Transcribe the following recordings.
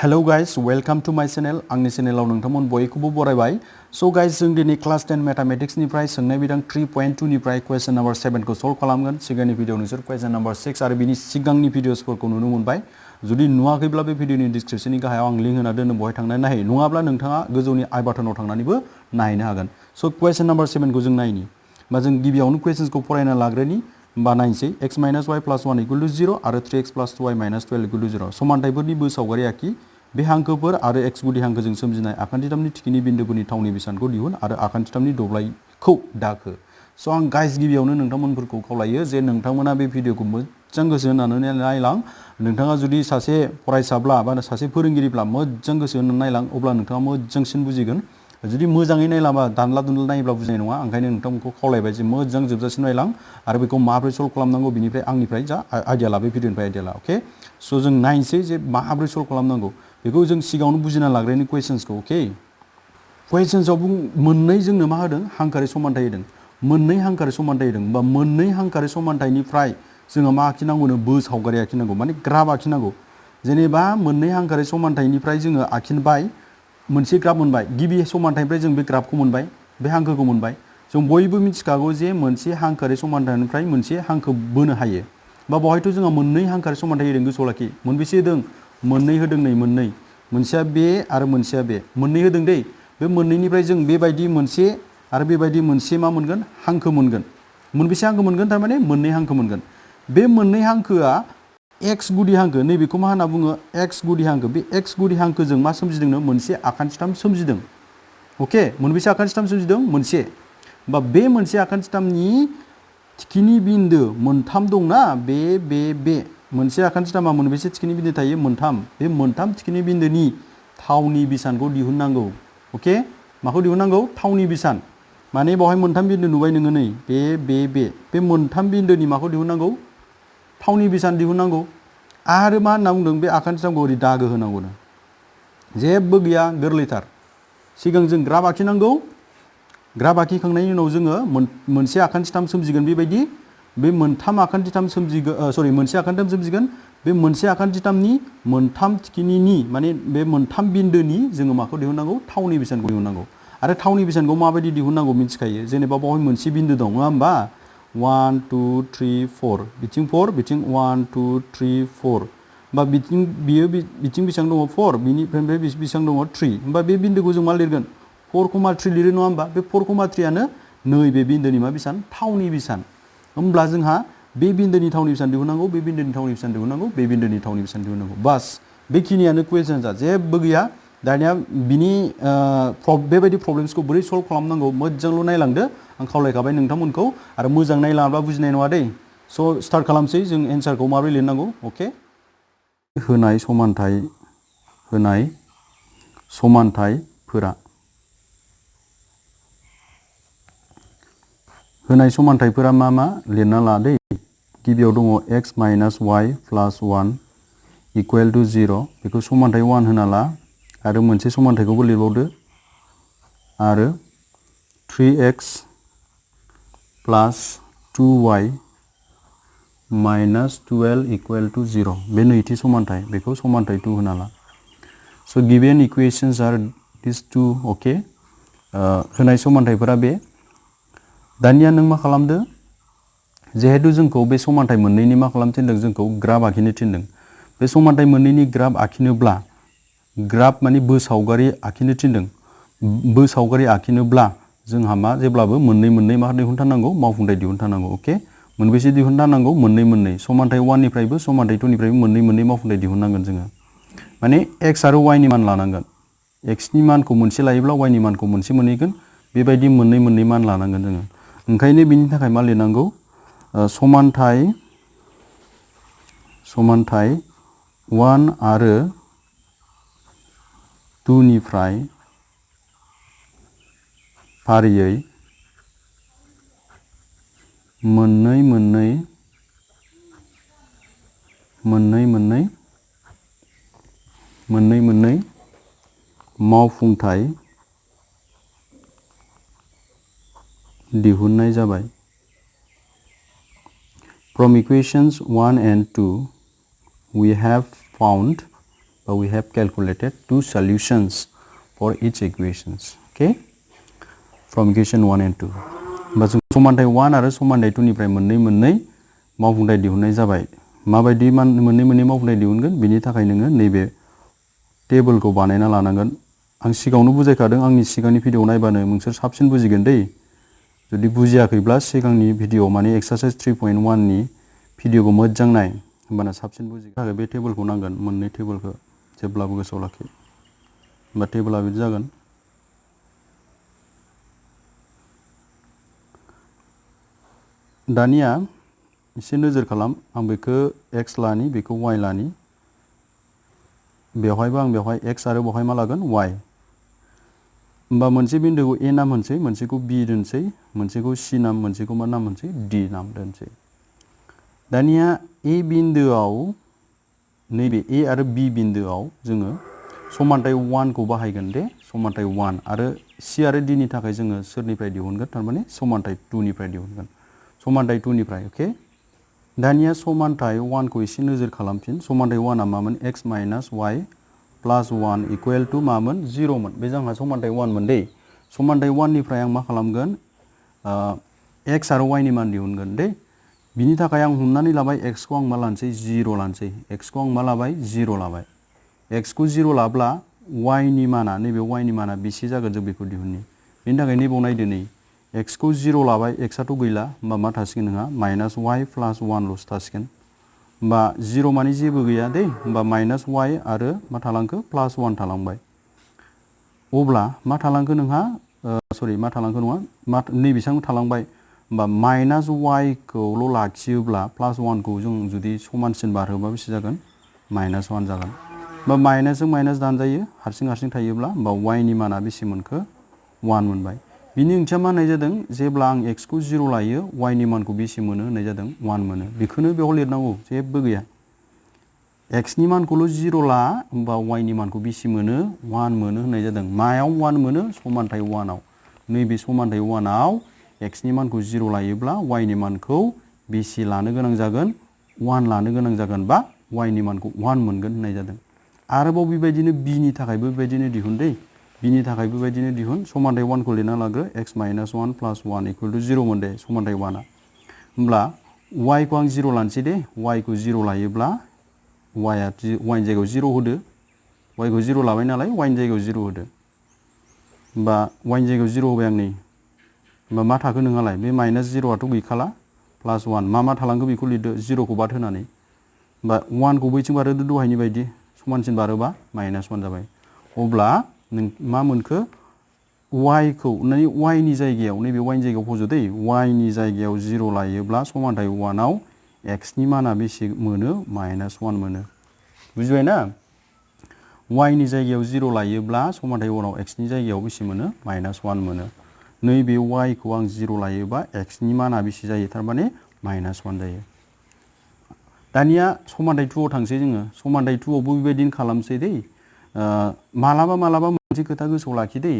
Hello guys, welcome to my channel. आंनि चेनेलाव नोंथांमोन बयखौबो बरायबाय. So guys, जों दिनै क्लास 10 मैथमेटिक्स निफ्राय सोंनाय बिदां 3.2 निफ्राय क्वेश्चन नंबर 7 को सल्व खालामगोन. सिगांनि भिडिअ नोंसोर क्वेश्चन नंबर 6 आरो बिनि सिगांनि भिडिअसफोरखौ नुनो मोनबाय. जुदि नुवाखैब्ला बे भिडिअनि डिस्क्रिप्शननि गाहायाव आं लिंक होना दोनो, बहाय थांनानै नायहै. नङाब्ला नोंथाङा गोजौनि आई बाटनाव थांनानैबो नायनो हागोन. So क्वेश्चन नंबर 7 को जों नायनि. बा जों गिबियावनो क्वेश्चन्सखौ फरायना लाग्रोनि. बा नायनोसै x minus y plus 1 equal to 0 आरो 3x plus 2y minus 12 equal to 0. समानथाइफोरनि सावगारि आखि. बे हांखोफोर आरो x गुदि हांखोजों सोमजिनाय आखान्थिथामनि थिखिनि बिन्दोफोरनि थावनि बिसानखौ दिहुन आरो आखान्थिथामनि दब्लायखौ दाखो. स' आं गाइस गिबियावनो नोंथांमोनफोरखौ खावलायो जे नोंथांमोना बे भिडिअखौ मोजां गोसो होनानै नायलां. नोंथाङा जुदि सासे फरायसाब्ला बा सासे फोरोंगिरिब्ला मोजां गोसो होनानै नायलां, अब्ला नोंथाङा मोजांसिन बुजिगोन. जुदि मोजाङै नायलांबा दानला दुनला नायोब्ला बुजिनाय नङा. ओंखायनो नोंथांमोनखौ खावलायबाय जे मोजां जोबजासिम नायलां आरो बेखौ माबोरै सल्भ खालामनांगौ बिनिफ्राय आंनिफ्राय जा आइडिया ला, बे भिडिअनिफ्राय आइडिया ला. अके, स' जों नायनोसै जे माबोरै सल्भ खालामनांगौ. बेखौ जों सिगाङावनो बुजिना लाग्रोनि क्वेश्चन्सखौ. अके, क्वेश्चन्सआव मोननै जोंनो मा होदों? हांखोआरि समानथाइ होदों. मोननै हांखोआरि समानथाइ होदों. बा मोननै हांखोआरि समानथाइनिफ्राय जोङो मा आखिनांगौनो? सावगारि आखिनांगौ, माने ग्राफ आखिनांगौ. जेनेबा मोननै हांखोआरि समानथाइनिफ्राय जोङो आखिबाय, मोनसे ग्राफ मोनबाय. गिबि समानथाइनिफ्राय जों बे ग्राफखौ मोनबाय, बे हांखोखौ मोनबाय. जों बयबो मिथिखागौ जे मोनसे हांखोआरि समानथाइनिफ्राय मोनसे हांखो बोनो हायो. बा बेवहायथ' जोंहा मोननै हांखोआरि समानथाइ होदों, गोसोआव लाखि. मोनबेसे होदों? मोननै होदों, नै मोननै. मोनसेया बे आरो मोनसेया बे. मोननै होदों दै. बे मोननैनिफ्राय जों बेबायदि मोनसे आरो बेबायदि मोनसे मा मोनगोन? हांखो मोनगोन. मोनबेसे हांखो मोनगोन? थारमाने मोननै हांखो मोनगोन. बे मोननै हांखोआ एक्स गुदि हांखो, नैबेखौ मा होनना बुङो? एक्स गुदि हांखो. बे एक्स गुदि हांखोजों मा सोमजिदोंनो? मोनसे आखान्थिथाम सोमजिदों. अके, मोनबेसे आखान्थिथाम सोमजिदों? मोनसे. बा बे मोनसे आखान्थिथामनि थिखिनि बिन्दो मोनथाम दंना, बे मोनसे आखान्थिथामा मोनबेसे थिखिनि बिन्दो थायो? मोनथाम. बे मोनथाम थिखिनि बिन्दोनि थावनि बिसानखौ दिहुननांगौ. अके, माखौ दिहुननांगौ? थावनि बिसान. माने बावहाय मोनथाम बिन्दो नुबाय नोङो, नै बे मोनथाम बिन्दोनि माखौ दिहुननांगौ? थावनि बिसान दिहुननांगौ. आरो मा होनना बुंदों? बे आखान्थिथामखौ ओरै दागो होनांगौनो. जेबो गैया, गोरलैथार. सिगां जों ग्राफ आखिनांगौ. ग्राफ आखिखांनायनि उनाव जोङो मोनसे आखान्थिथाम सोमजिगोन. बेबायदि बे मोनथाम आखान्थिथाम सोमजिगोन, मोनसे आखान्थिथाम सोमजिगोन. बे मोनसे आखान्थिथामनि मोनथाम थिखिनिनि, माने बे मोनथाम बिन्दोनि जोङो माखौ दिहुननांगौ? थावनि बिसानखौ दिहुननांगौ. आरो थावनि बिसानखौ माबायदि दिहुननांगौ मिथिखायो. जेनेबा बावहाय मोनसे बिन्दो दं, नङा होमबा? 1 2 3 4, बिथिं 4, बिथिं 1 2 3 4. बा बियो बिथिं बेसेबां दङ? 4. बिनिफ्राय बेसेबां दङ? 3. होमबा बे बिन्दोखौ जों मा लिरगोन? 4,3 लिरो, नङा होमबा? बे 4,3आनो नैबे बिन्दोनि मा बिसान? थावनि बिसान. होमब्ला जोंहा बे बिन्दोनि थावनि बिसान दिहुननांगौ, बे बिन्दोनि थावनि बिसान दिहुननांगौ, बे बिन्दोनि थावनि बिसान दिहुननांगौ. बास, बेखिनियानो कुवेश्चनआ, जेबो गैया. दानिया बिनि बेबायदि प्रब्लेम्सखौ बोरै सल्भ खालामनांगौ मोजांल' नायलांदो. आं खावलायखाबाय नोंथांमोनखौ. आरो मोजां नायलाङाब्ला बुजिनाय नङा दै. स' स्टार्ट खालामसै जों एन्सारखौ माबोरै लिरनांगौ. अके, होनाय समानथाइफोरा मा लिरना ला दै. गिबियाव दङ x minus y plus 1 equal to 0. बेखौ समानथाइ 1 होना ला. आरो मोनसे समानथाइखौबो लिरबावदो. आरो 3x plus 2y minus 12 equal to 0. बे नैथि समानथाइ, बेखौ समानथाइ 2 होना ला. So given equations are these two. Okay, होनाय समानथाइफोरा बे. दानिया नों मा खालामदो? जिहेतु जोंखौ बे समानथाइ मोननैनि मा खालामनो थिनदों? जोंखौ ग्राफ आखिनो थिनदों. बे समानथाइ मोननैनि ग्राफ आखिनोब्ला, ग्राफ माने सावगारि आखिनो थिनदों. सावगारि आखिनोब्ला जोंहा मा? जेब्लाबो मोननै मा दिहुनथारनांगौ? मावफुंथाइ दिहुनथारनांगौ. अके, मोनबेसे दिहुनथारनांगौ? मोननै. समानथाइ 1 निफ्रायबो समानथाइ 2 निफ्रायबो मोननै मावफुंथाइ दिहुननांगोन जोङो. माने x आरो y नि मान लानांगोन. x नि मानखौ मोनसे लायोब्ला y नि मानखौ मोनसे मोनहैगोन. बेबायदि मोननै मान लानांगोन जोङो. ओंखायनो बिनि थाखाय मा लिरनांगौ? समानथाइ 1 आरो 2 निफ्राय फारियै मोननै मावफुंथाइ दिहुननाय जाबाय. From equations 1 and 2 we have found but we have calculated 2 solutions for each equations. Okay, from equation 1 and 2. होमबा जों समानथाय 1 आरो समानथाय 2 निफ्राय मोननै मावफुंथाय दिहुननाय जाबाय. माबायदि मोननै मावफुंथाय दिहुनगोन बिनि थाखाय नोङो नैबे टेबोलखौ बानायना लानांगोन. आं सिगाङावनो बुजायखादों, आंनि सिगांनि भिडिअ नायबानो नोंसोर साबसिन बुजिगोन दै. जुदि बुजियाखैब्ला सिगांनि भिडिअ माने एक्सारसाइज 3.1 नि भिडिअखौ मोजां नाय, होमबाना साबसिन बुजिगोन. थाखाय बे टेबोलखौ नांगोन, मोननै टेबोलखौ जेब्लाबो गोसोआव लाखि. होमबा टेबोला बिदि जागोन. दानिया एसे नोजोर खालाम, आं बेखौ x लानि, बेखौ y लानि. बेवहायबो आं बेवहाय x आरो बेवहाय मा लागोन y. होमबा मोनसे बिन्दोखौ a नाम होनसै, मोनसेखौ b दोनसै, मोनसेखौ c नाम, मोनसेखौ मा नाम होनसै d नाम दोनसै. दानिया a बिन्दोआव नैबे a आरो b बिन्दोआव जोङो समानथाय 1 खौ बाहायगोन दे, समानथाय 1 आरो c आरो d नि थाखाय जोङो सोरनिफ्राय दिहुनगोन, थारमाने समानथाय 2 निफ्राय दिहुनगोन. समानथाय 2 निफ्राय. अके, दानिया समानथाय 1 खौ एसे नोजोर खालामफिन. समानथाय 1 आ मामोन? x माइनास y प्लास 1 इकुवेल टु मामोन? 0 मोन. बे जोंहा समानथाय 1 मोन दै. समानथाय 1 निफ्राय आं मा खालामगोन? x आरो y नि मान दिहुनगोन दै. बिनि थाखाय आं हमनानै लाबाय x खौ आं मा लानोसै? 0 लानोसै. x खौ आं मा लाबाय? 0 लाबाय. x खौ 0 लाब्ला y नि माना, नैबे y नि माना बेसे जागोन जों बेखौ दिहुननि. बेनि थाखाय नैबाव नायदो नै, x खौ 0 लाबाय, x आथ' गैला, होमबा मा थासिगोन नोंहा? माइनास y प्लास 1 ल'सो थासिगोन. होमबा 0 माने जेबो गैया दै, होमबा माइनास y आरो मा थालांखो? प्लास 1 थालांबाय. अब्ला मा थालांखो नोंहा? सरि, मा थालांखो नङा, नैबेसां थालांबाय. होमबा माइनास y खौल' लाखियोब्ला प्लास 1 खौ जों जुदि समानसिन बारहोबा बेसे जागोन? माइनास 1 जागोन. होमबा माइनासजों माइनास दानजायो हारसिं हारसिं थायोब्ला. होमबा y नि माना बेसे मोनखो? 1 मोनबाय. बिनि ओंथिया मा होननाय जादों? जेब्ला आं x खौ 0 लायो, y नि मानखौ बेसे मोनो होननाय जादों? 1 मोनो. बेखौनो बेयाव लिरनांगौ, जेबो गैया. x नि मानखौल' 0 ला, होमबा y नि मानखौ बेसे मोनो? 1 मोनो होननाय जादों. मायाव 1 मोनो? समानथाय 1 आव. नैबे समानथाय 1 आव x नि मानखौ 0 लायोब्ला y नि मानखौ बेसे लानो गोनां जागोन? 1 लानो गोनां जागोन, बा y नि मानखौ 1 मोनगोन होननाय जादों. आरोबाव बेबायदिनो b नि थाखायबो बेबायदिनो दिहुन दै. b नि थाखाय बेबायदिनो दिहुन. समानथाय 1 खौ लिरना लाग्रो. x माइनास 1 प्लास 1 इकुवेल टु 0 मोन दे समानथाय 1 आ. होमब्ला y खौ आं 0 लानोसै दे. y खौ 0 लायोब्ला y नि जायगायाव 0 होदो. y खौ 0 लाबाय नालाय y नि जायगायाव 0 होदो. होमबा y नि जायगायाव 0 होबाय आं नै. होमबा मा थाखो नोंहालाय? बे माइनास 0 आथ' गैखाला, प्लास 1 मा थालांखो बेखौ लिरदो, 0 खौ बाद होनानै. होमबा 1 खौ बैथिं बारहोदो दहायनि बायदि, समानसिन बारोबा माइनास 1 जाबाय. अब्ला नों मा मोनखो? y खौ y नि जायगायाव, नैबे y नि जायगायाव फज' दै, y नि जायगायाव 0 लायोब्ला समानथाय 1 आव x नि माना बेसे मोनो? माइनास 1 मोनो. बुजिबाय ना? y नि जायगायाव 0 लायोब्ला समानथाय 1 आव x नि जायगायाव बेसे मोनो? माइनास 1 मोनो. नैबे y खौ आं 0 लायोबा x नि माना बेसे जायो? थारमाने माइनास 1 जायो. दानिया समानथाय 2 आव थांसै जोङो. समानथाय 2 आवबो बेबायदिनो खालामसै दै. मालाबा मोनसे खोथा गोसोआव लाखि दै.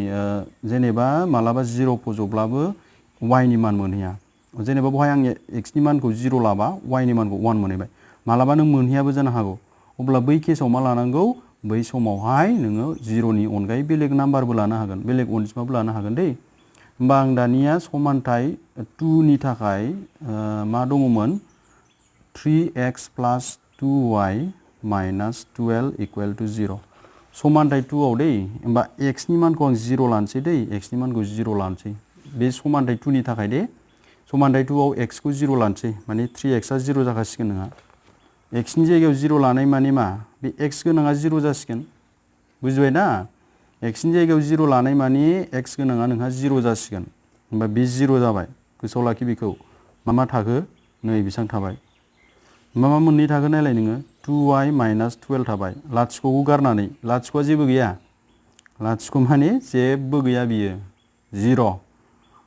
जेनेबा मालाबा 0 फज'ब्लाबो y नि मान मोनहैया. जेनेबा बहाय आं x नि मानखौ 0 लाबा y नि मानखौ 1 मोनहैबाय. मालाबा नों मोनहैयाबो जानो हागौ. अब्ला बै केसाव मा लानांगौ? बै समावहाय नोङो 0 नि अनगायै बेलेग नाम्बारबो लानो हागोन, बेलेग अनजिमाबो लानो हागोन दै. होमबा आं दानिया समानथाय 2 नि थाखाय मा दङमोन? 3x प्लास 2y माइनास 12 इकुवेल टु 0. समानथाय 2 आव दै. होमबा x नि मानखौ आं 0 लानोसै दै. x नि मानखौ 0 लानोसै. बे समानथाय 2 नि थाखाय दे. समानथाय 2 आव x खौ 0 लानोसै. माने 3x आ 0 जाखासिगोन नोंहा. x नि जायगायाव 0 लानाय माने मा? बे x गोनाङा 0 जासिगोन. बुजिबाय ना? x नि जायगायाव 0 लानाय माने x गोनाङा नोंहा 0 जासिगोन. होमबा बे 0 जाबाय. गोसोआव लाखि बेखौ. मा थाखो? नै बेसां थाबाय. मा मोननै थाखो नायलाय नोङो? 2y माइनास 12 थाबाय. लाथिख'खौ गारनानै. लाथिख'आ जेबो गैया. लाथिख' माने जेबो गैया बियो. 0.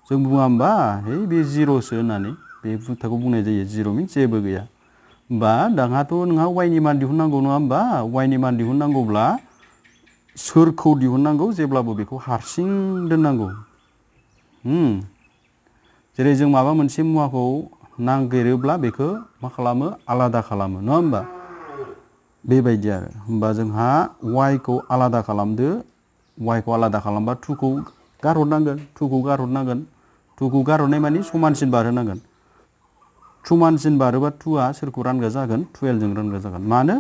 जों बुङा होमबा? है बे 0सो होननानै। बे बुस्थुखौ बुंनाय जायो। 0 मिन्स जेबो गैया. होमबा दाहाथ' नोंहा y नि मान दिहुननांगौ नङा होमबा? y नि मान दिहुननांगौब्ला सोरखौ दिहुननांगौ? जेब्लाबो बेखौ हारसिं दोननांगौ. जेरै जों माबा मोनसे मुवाखौ नागिरोब्ला बेखौ मा खालामो? आलादा खालामो, नङा होमबा? बेबायदि आरो होमबा जोंहा y खौ आलादा खालामदो y खौ आलादा खालामबा 2 खौ गारहरनांगोन 2 खौ गारहरनांगोन 2 खौ गारहरनाय मानि समानसिन बारहोनांगोन समानसिन बारोबा 2 आ सोरखौ रानग्रा जागोन 12 जों रानग्रा जागोन मानो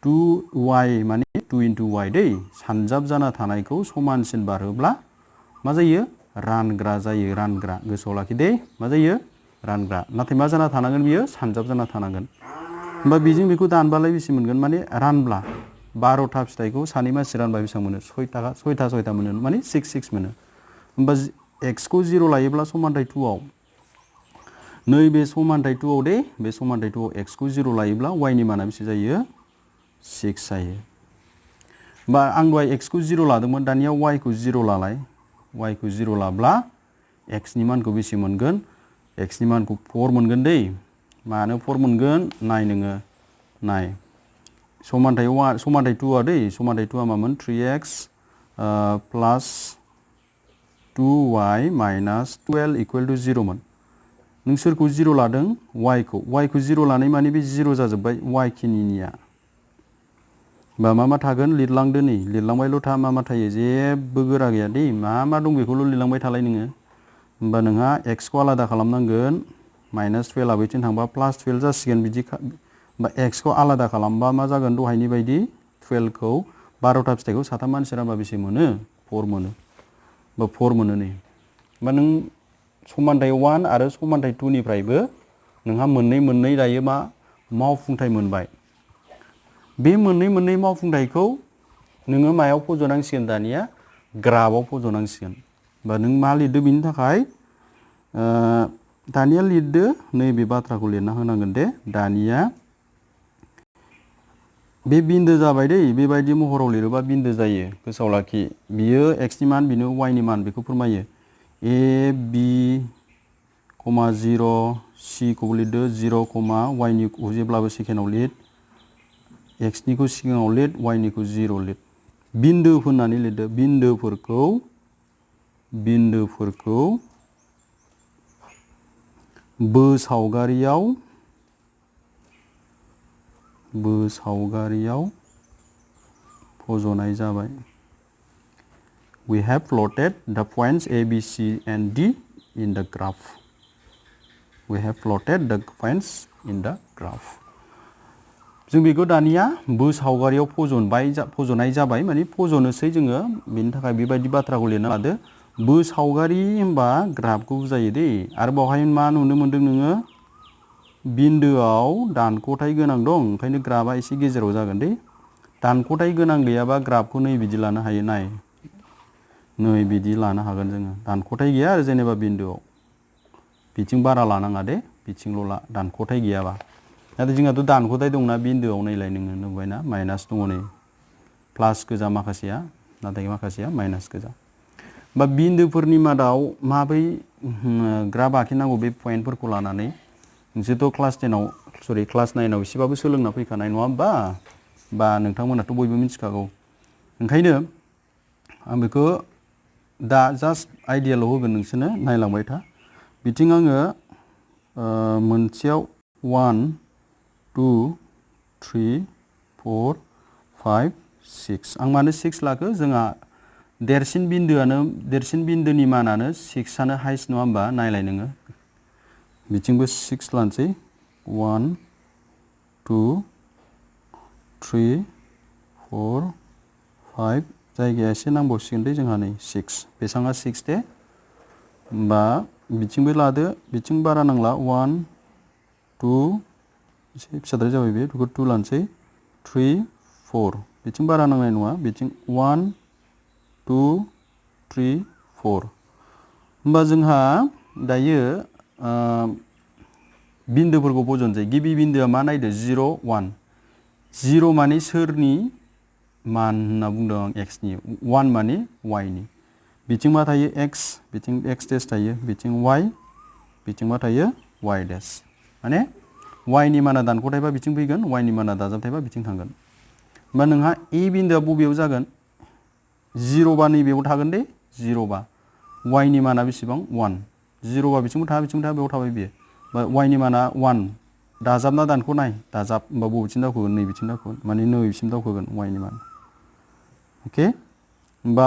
2y माने 2 into y दै सानजाब जाना थानायखौ समानसिन बारहोब्ला मा जायो रानग्रा जायो रानग्रा गोसोआव लाखि दे मा जायो रानग्रा नाथाय मा जाना थानांगोन बियो सानजाब जाना थानांगोन होमबा बेजों बेखौ दानबालाय बेसे मोनगोन माने रानब्ला 12टा फिथाइखौ सानै मानसि रानबा बेसेबां मोनो 6टा मोनो माने 6 मोनो होमबा x खौ 0 लायोब्ला समानथाय 2 आव नैबे समानथाय 2 आव दे बे समानथाय 2 आव x खौ 0 लायोब्ला y नि माना बेसे जायो 6 जायो होमबा आं दहाय x खौ 0 लादोंमोन दानिया y खौ 0 लालाय y खौ 0 लाब्ला x नि मानखौ बेसे मोनगोन x नि मानखौ 4 मोनगोन दै मानो 4 मोनगोन नाय नोङो नाय समानथाय 2 आ दै समानथाय 2 आ मामोन 3x प्लास 2y माइनास 12 इक्वल टु 0 मोन नों सोरखौ 0 लादों y खौ 0 लानाय माने बे 0 जाजोब्बाय y खिनिनिया बा मा थागोन लिरलांदो नै लिरलांबायल' था मा थायो जेबो गोरा गैया दै मा दं बेखौल' लिरलांबाय थालाय नोङो होमबा नोंहा x खौ आलादा खालामनांगोन माइनास 12 आ बैथिं थांबा प्लास 12 जासिगोन बिदि होमबा x खौ आलादा खालामबा मा जागोन दहायनि बायदि 12 खौ 12टा फिथाइखौ साथाम मानसि रानबा बेसे मोनो 4 मोनो बा 4 मोनो नै होमबा नों समानथाय 1 आरो समानथाय 2 निफ्रायबो नोंहा मोननै दायो मा मावफुंथाय मोनबाय बे मोननै मावफुंथायखौ नोङो मायाव फज'नांसिगोन दानिया ग्राफआव फज'नांसिगोन बा नों मा लिरदो बिनि थाखाय दानिया लिरदो नैबे बाथ्राखौ लिरना होनांगोन दे दानिया बे बिन्दो जाबाय दै बेबायदि महराव लिरोबा बिन्दो जायो गोसोआव लाखि बियो x नि मान बिनो y नि मान बेखौ फोरमायो a b 0 c खौ लिरदो 0 y निखौ जेब्लाबो सेकेन्डआव लिर x निखौ सिगाङाव लिर y निखौ 0 लिर बिन्दो होननानै लिरदो बिन्दोफोरखौ बोसावगारियाव फज'नाय जाबाय we have plotted the points a b c and d in the graph जों बेखौ दानिया बोसावगारियाव फज'नाय जाबाय माने फज'नोसै जोङो बेनि थाखाय बेबायदि बाथ्राखौ लिरना लादो बोसावगारि होनबा ग्राफखौ बुजायो दै आरो बावहाय मा नुनो मोनदों नोङो बिन्दोआव दानख'थाय गोनां दं ओंखायनो ग्राफआ एसे गेजेराव जागोन दै दानख'थाय गोनां गैयाबा ग्राफखौ नै बिदि लानो हायो नाय नै बिदि लानो हागोन जोङो दानख'थाय गैया आरो जेनेबा बिन्दोआव बिथिं बारा लानाङा दे बिथिंल' ला दानख'थाय गैयाबा नाथाय जोंहाथ' दानख'थाय दंना बिन्दोआव नायलाय नोङो नुबायना माइनास दङ नै प्लास गोजा माखासेया नाथाय माखासेया माइनास गोजा बा बिन्दोफोरनि मादाव माबै ग्राफ आखिनांगौ बे पइन्टफोरखौ लानानै नोंसोरथ' क्लास 9आव एसेबाबो सोलोंना फैखानाय नङा होमबा बा नोंथांमोनाथ' बयबो मिथिखागौ ओंखायनो आं बेखौ दा जास्ट आइडियाल' होगोन नोंसोरनो नायलांबाय था बिथिं आङो मोनसेयाव 1 2 3 4 5 6 आं मानो 6 लाखो जोंहा देरसिन बिन्दोनि मानानो 6आनो हाइस्ट नङा होमबा नायलाय नोङो बिथिंबो 6 लानोसै 1 2 3 4 5 जायगाया एसे नांबावसिगोन दे जोंहा नै 6 बेसेबाङा 6 दे होमबा बिथिंबो लादो बिथिं बारा नांला 1 2 एसे फिसाद्राय जाबाय बे 2 लानोसै 3 4 बिथिं बारा नांनाय नङा बिथिं 1 2 3 4 होमबा जोंहा दायो बिन्दोफोरखौ फज'नोसै गिबि बिन्दोआ मा नायदो 0 1 0 माने सोरनि मान होनना बुंदों आं x नि 1 माने y नि बिथिं मा थायो x बिथिं x डेस थायो बिथिं y बिथिं मा थायो y डेस माने y नि माना दानख'थायबा बिथिं फैगोन y नि माना दाजाबथायबा बिथिं थांगोन होमबा नोंहा a बिन्दोआ बबेयाव जागोन 0 बा नैबेयाव थागोन दे 0 बा y नि माना बेसेबां 1 0 बा बिथिंबो थाङा बेयाव थाबाय बियो बा y नि माना 1 दाजाबना दानखौ नाय दाजाब होमबा बबेथिं दावखोगोन नैबेथिं दावखोगोन माने नैबेसिम दावखोगोन y नि मान अके होमबा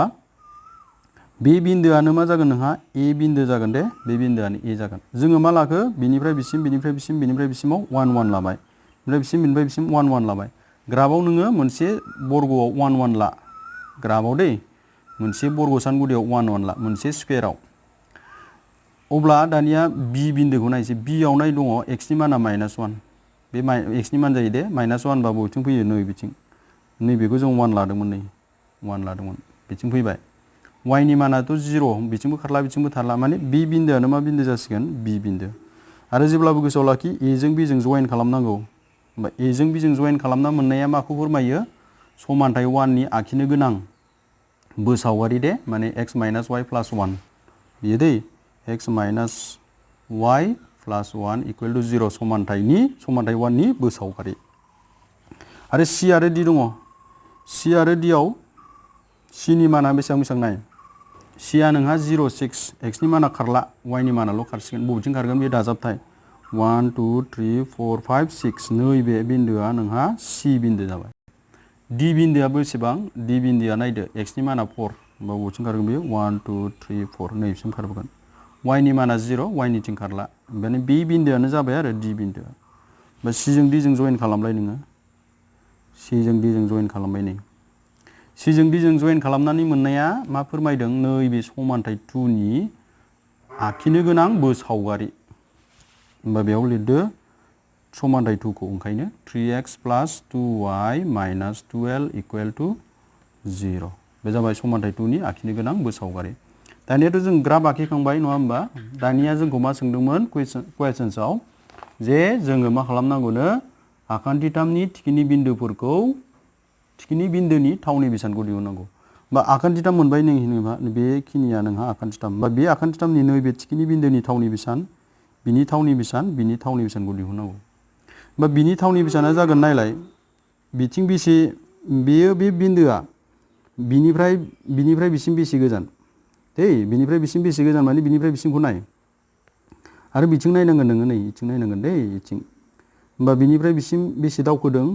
बे बिन्दोआनो मा जागोन नोंहा ए बिन्दो जागोन दे बे बिन्दोआनो ए जागोन जोङो मा लाखो बिनिफ्राय बिसिम बिनिफ्राय बिसिम बिनिफ्राय बिसिमाव 1 1 लाबाय बिनिफ्राय बिसिम 1 1 लाबाय ग्राफआव नोङो मोनसे बर्गआव 1 1 ला ग्राफआव दै मोनसे बर्ग सानगुदियाव 1 1 ला मोनसे स्क्वेराव अब्ला दानिया बी बिन्दोखौ नायसै बी आव नाय दङ x नि माना -1 बे x नि मान जायो दे -1 बा बबेथिं फैयो नै बिथिं नैबेखौ जों 1 लादोंमोन नै 1 लादोंमोन बिथिं फैबाय y नि मानाथ' 0 बिथिंबो खारला बिथिंबो थारला माने बी बिन्दोआनो मा बिन्दो जासिगोन बी बिन्दो आरो जेब्लाबो गोसोआव लाखि ए जों बी जों जइन खालामनांगौ होमबा ए जों बी जों जइन खालामना मोननाया माखौ फोरमायो समानथाय 1 नि आखिनो गोनां बोसावगारि दे माने x - y + 1 बियो दै x - y + 1 = 0 समानथाय 1 नि बोसावगारि आरो c आरो d दङ c आरो d आव c नि माना बेसेबां नाय c आ नोंहा 0 6 x नि माना खारला y नि मानाल' खारसिगोन बबेथिं खारगोन बे दाजाबथाय 1 2 3 4 5 6 नैबे बिन्दोआ नोंहा c बिन्दो जाबाय d बिन्दोआ बेसेबां d बिन्दोआ नायदो x नि माना 4 होमबा बबेथिं खारगोन बेयो 1 2 3 4 नैबेसिम खारबोगोन y नि माना 0 y निथिं खारला माने बे बिन्दोआनो जाबाय आरो d बिन्दोआ बा c जों d जों जइन खालामलाय नोङो c जों d जों जइन खालामबाय नै c जों d जों जइन खालामनानै मोननाया मा फोरमायदों नैबे समानथाय 2 नि आखिनो गोनां बोसावगारि होमबा बेयाव लिरदो समानथाय 2 खौ ओंखायनो 3x + 2y - 12 = 0 बे जाबाय समानथाय 2 नि आखिनो गोनां बोसावगारि दानियाथ' जों ग्राफ आखिखांबाय नङा होमबा दानिया जोंखौ मा सोंदोंमोन कुवेसन्सआव जे जोङो मा खालामनांगौनो आखान्थिथामनि थिखिनि बिन्दोफोरखौ थिखिनि बिन्दोनि थावनि बेसानखौ दिहुननांगौ बा आखान्थिथाम मोनबाय नोंहा बेखिनिया नोंहा आखान्थिथाम बा बे आखान्थिथामनि नैबे थिखिनि बिन्दोनि थावनि बेसान बिनि थावनि बेसानखौ दिहुननांगौ बा बिनि थावनि बेसाना जागोन नायलाय बिथिं बेसे बेयो बे बिन्दोआ बिनिफ्राय बिसिम बेसे गोजान दे बिनिफ्राय बिसिम बेसे गोजान माने बिनिफ्राय बिसिमखौ नाय आरो बिथिं नायनांगोन नोङो नै बिथिं नायनांगोन दे बिथिं होमबा बिनिफ्राय बिसिम बेसे दावखोदों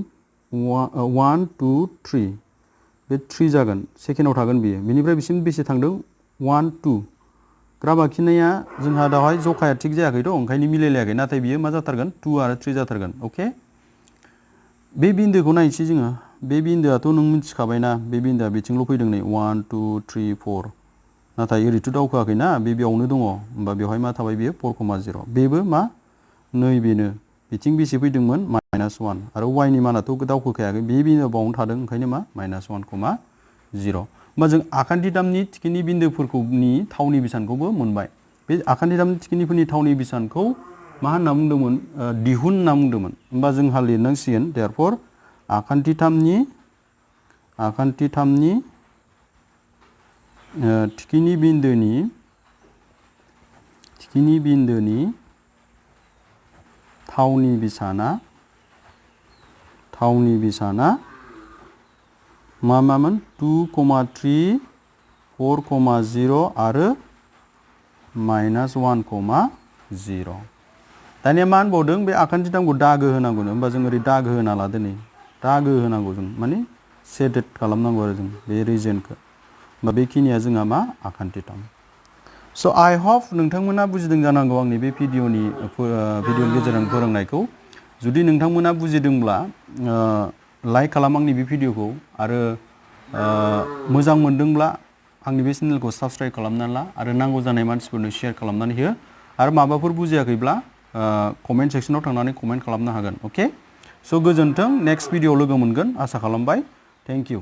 1 2 3 बे 3 जागोन सेकेन्डआव थागोन बियो बिनिफ्राय बिसिम बेसे थांदों 1 2 ग्राफ आखिनाया जोंहा दावहाय जखाया थिग जायाखैथ' ओंखायनो मिलायलायाखै नाथाय बियो मा जाथारगोन 2 आरो 3 जाथारगोन अके बे बिन्दोखौ नायनोसै जोङो बे बिन्दोआथ' नों मिथिखाबायना बे बिन्दोआ बिथिंल' फैदों नै 1 2 3 4 नाथाय ओरैथ' दावखोआखैना बेयावनो दङ होमबा बेवहाय मा थाबाय बियो 4,0 बेबो मा नैबेनो बिथिं बेसे फैदोंमोन -1 आरो y नि मानाथ' दावखोखायाखै बे बिन्दोआ बावनो थादों ओंखायनो मा -1,0 होमबा जों आखान्थिथामनि थिखिनि बिन्दोफोरनि थावनि बेसानखौबो मोनबाय बे आखान्थिथामनि थिखिनिफोरनि थावनि बेसानखौ मा होनना बुंदोंमोन दिहुन होनना बुंदोंमोन होमबा जोंहा लिरनांसिगोन देयरफर आखान्थिथामनि थिखिनि बिन्दोनि थावनि बेसाना मामोन 2,3 4,0 आरो -1,0 दानिया मा होनबावदों बे आखान्थिथामखौ दागो होनांगौनो होमबा जों ओरै दागो होना लादो नै दागो होनांगौ जों माने सेडेड खालामनांगौ आरो जों बे रिजनखौ होमबा बेखिनिया जोंहा मा आखान्थिथाम स' आइ हप नोंथांमोना बुजिदों जानांगौ आंनि बे भिडिअ'नि गेजेरजों फोरोंनायखौ जुदि नोंथांमोना बुजिदोंब्ला लाइक खालाम आंनि बे भिडिअ'खौ आरो मोजां मोनदोंब्ला आंनि बे चेनेलखौ साबस्क्राइब खालामना ला आरो नांगौ जानाय मानसिफोरनो शेयार खालामनानै हो आरो माबाफोर बुजियाखैब्ला कमेन्ट सेक्सनाव थांनानै कमेन्ट खालामनो हागोन अके स' गोजोन्थों नेक्स्ट भिडिअ'आव लोगो मोनगोन आसा खालामबाय थेंक इउ